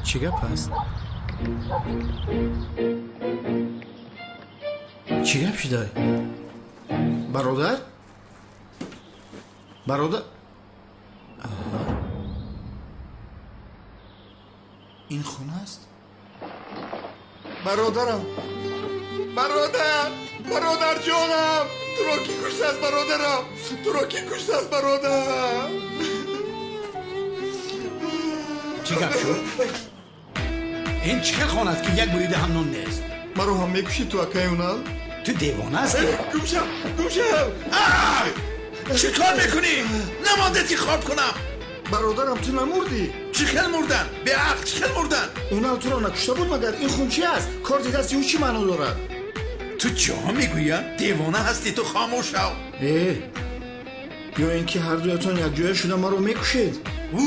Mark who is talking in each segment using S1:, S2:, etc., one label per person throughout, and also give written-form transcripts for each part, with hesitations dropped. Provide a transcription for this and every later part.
S1: Чӣ гап аст? Чӣ гап шудай? Бародар? Бародар? Ин хона аст? Бародарам! Бародар! Бародарҷонам! Туро кӣ куштааст, бародарам? Туро кӣ куштааст, бародар?
S2: Чӣ гап шуд? Ин чӣ хел хона аст, ки як бурида ҳам нон нест?
S1: Маро ҳам мекушӣ ту, акаи Унал?
S2: Ту девона ҳастӣ?
S1: Гумшав! Гумшав!
S3: Чӣ кор мекунӣ? Намонде ки хоб кунам.
S1: Бародарам, ту намурдӣ?
S3: Чӣ хел мурдан? Беақл, чӣ хел мурдан?
S1: Унал туро накушта буд магар? Ин хун чи аст? Корти дасти ӯ чӣ маъно дорад?
S3: Ту чиҳо мегӯӣ? Девона ҳастӣ ту, хомӯш шав.
S1: Э, ё ин ки ҳардуятон якҷоя шуда маро мекушед?
S3: Ӯ!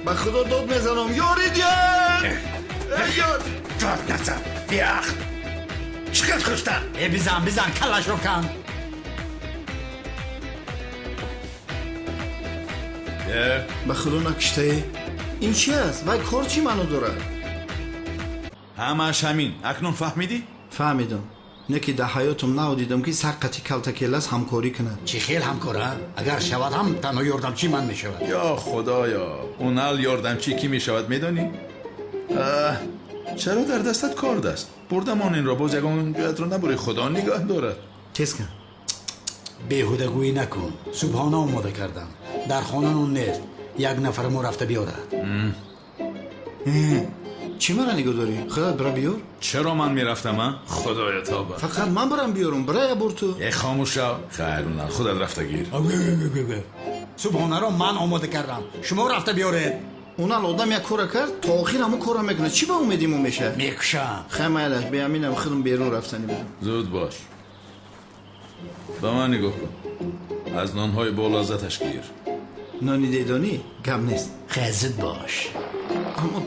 S1: Ба худо дод мезанам, ёри диҳед! Ёр!
S3: Дод назан, беақл. Чӣ хел куштан?
S2: Э, бизан, бизан, каллашро кан.
S1: Ба худо накуштаӣ? Ин чи аст? Вай кор чӣ маъно дорад?
S3: Ҳамааш ҳамин. Акнун фаҳмидӣ?
S1: Фаҳмидам. Не ки дар ҳаётам навдидам, ки сар қати калтакелас ҳамкорӣ кунад.
S2: Чӣ хел ҳамкора? Агар шавад ҳам, танҳо ёрдамчи ман мешавад.
S3: Ё худоё, Унал ёрдамчӣ кӣ мешавад, медонӣ? Чаро дар дастат корд аст? Бурдамон инро, боз ягон ҷоятро набурӣ, худо нигоҳ дорад.
S1: Тез кун.
S2: Беҳудагӯӣ накун. Субҳона омода кардам. Дар хона нон нест. Як нафарамо рафта биёрад.
S1: Чӣ мара нигоҳ дорӣ? Худат бира биёр.
S3: Чаро ман мерафтам, а? Худоё, тавба.
S1: Фақат ман барам биёрам, бира як бор ту.
S3: Э, хомӯш шав. Хайр, Унал, худат рафта гир.
S2: Субҳонаро ман омода кардам. Шумо рафта биёред.
S1: Унал, одам як кора кард, то охир ҳамон корро мекунад. Чӣ ба умеди мо мешавад?
S2: Мекушам.
S1: Хай, майлаш, беаминам, худам берун рафтанӣ будам.
S3: Зуд бош. Ба ман нигоҳ кун. Аз нонҳои болаззаташ гир.
S1: Нони дедонӣ гап нест.
S2: Хай, зуд бош.
S1: Аммо